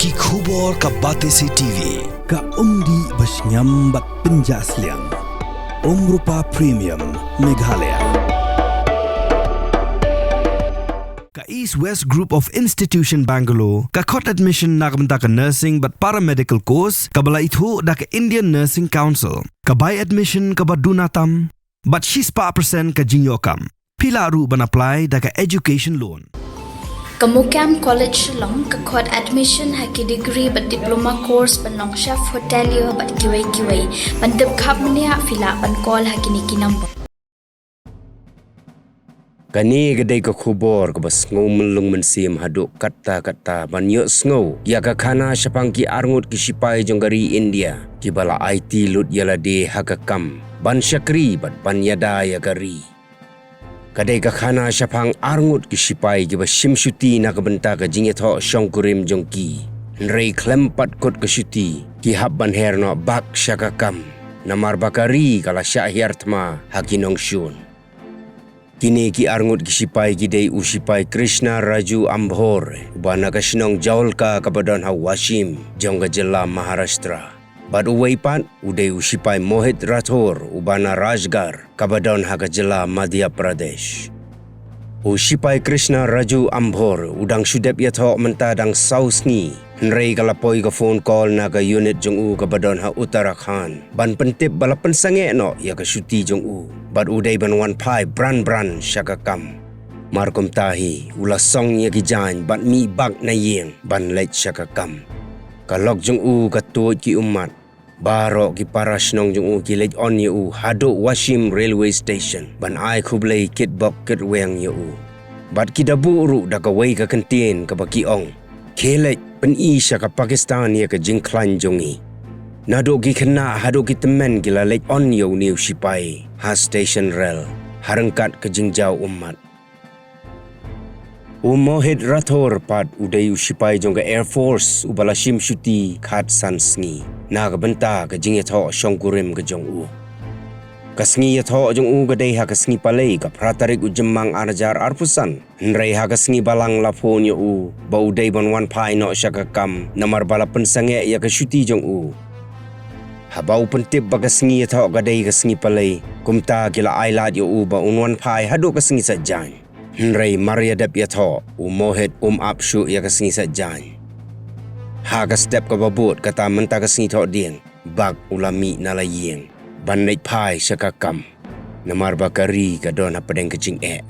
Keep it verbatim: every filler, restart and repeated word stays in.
Ki khubor ka Batesi T V, ka umdih ba shngiam bad pynjah sliang. Umrupa Premium, Meghalaya. Ka East West Group of Institution Bangalore, ka khot admission na ka bynta ka nursing bad paramedical course, kaba la ithuh da ka Indian Nursing Council, ka bai admission kaba duna tam, bad shispah percent ka jingïoh kam. Phi lah ruh ban apply da ka education loan. Ka MOKAM College Shillong ka khot admission ha ki degree bad diploma course ban long chef hotelier bad kiwei kiwei. Ban tip khapmniah phi lah ban call ha kine ki number. Kane ka dei ka khubor kaba sngew myllung mynsiem haduh katta katta ban ïohsngew ïa ka khana shaphang ki arngut ki shipai jong ka ri India kiba la aiti lut ïa lade ha ka kam ban shakri bad ban ïada ïa ka ri. Ka dei ka khana shaphang arngut ki shipai kiba shim shuti na ka bynta ka jingïathoh shongkurim jong ki. Hynrei khlem pat kut ka shuti, ki hap ban her noh bak sha ka kam. Namar ba ka ri ka la shah hiar thma ha ki nongshun. Kine ki arngut ki shipai ki dei u shipai Krishna Raju Ambhor, uba na ka shnong Jaulka kaba don ha Washim, jong ka jylla Maharashtra. Bad uwei pat, u dei u shipai Mohit Rathore, uba na Rajgarh, kaba don ha ka jylla Madhya Pradesh. U shipai Krishna Raju Ambhor, u dang shu dep ïathoh mynta dang saw sngi. Hynrei ka la poi ka phone call na ka unit jong u kaba don ha Uttarakhand. Ban pyntip ba la pynsangeh noh ïa ka shuti jong u. Bad u dei ban wan phai bran bran sha ka kam. Mar kumta hi, u la song ïa ki jaiñ bad mih bak na ïing ban leit sha ka kam. Ka lok jong u ka tuid ki ummat. Baroh ki para shnong jong u ki leit on ïa u haduh Washim Railway Station ban ai khublei kitbok kitweng ïa u. Bad ki da buh ruh da kawei ka kyntien kaba ki ong, khie leit pyni sha ka Pakistan ïa ka jingkhlaiñ jong ngi. Naduh ki khynnah haduh ki tymmen ki la leit on ïa une u shipai ha station rail ha ryngkat ka jingjaw ummat. U Mohit Rathore pat u dei u shipai jong ka Air Force uba la shim shuti khatsan sngi na ka bynta ka jingïathoh shongkurim ka jong u. Ka sngi ïathoh jong u ka dei ha ka sngi Palei ka phra tarik u Jymmang ar hajar arphew san. Hynrei ha ka sngi Balang la phone ïa u ba u dei ban wan phai noh sha ka kam namar ba la pynsangeh ïa ka shuti jong u. Haba u pyntip ba ka sngi ïathoh ka dei ka sngi Palei, kumta ki la ai lad ïa u ba un wan phai haduh ka sngi Saitjaiñ. Hynrei mar ïa dep ïathoh, u Mohit um ap shuh ïa ka sngi Saitjaiñ. Ha ka step kaba bud kata mynta ka sngi Thohdieng, bak u la mih na la ïing ban leit phai sha ka kam. Namar ba ka ri ka don hapdeng ka jingeh.